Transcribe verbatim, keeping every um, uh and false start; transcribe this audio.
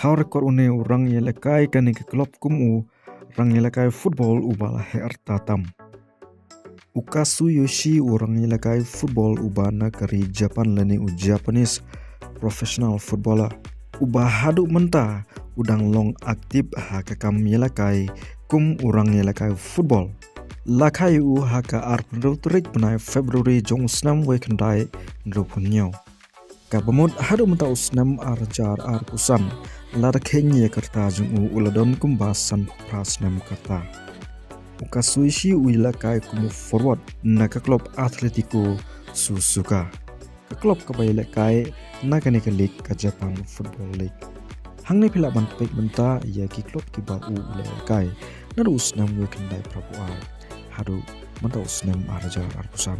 Thaw record une u rang ïalehkai kane ka club kum u rang ïalehkai football uba la heh rta tam. U Kazuyoshi u rang ïalehkai football uba na ka ri Japan lane u Japanese professional footballer uba haduh mynta u dang long active ha ka kam ïalehkai kum u rang ïalehkai football. La kha ïa u ha ka arphew tarik bnai February jong u snem wei khyndai hynriewphew hynñiew. Kaba mut haduh mynta u snem ar hajar arphew san, lada kheiñ ïa ka rta jong u, u la don kumba sanphew phra snem ka rta. U Kazuyoshi u ïalehkai kum u forward na ka club Atletico Suzuka, ka club kaba ïalehkai na kane ka league ka Japan Football League. Hangne phi lah ban peit mynta ïa ki club kiba u la ïalehkai naduh u snem wei khyndai phraphew ar haduh mynta u snem ar hajar arphew san.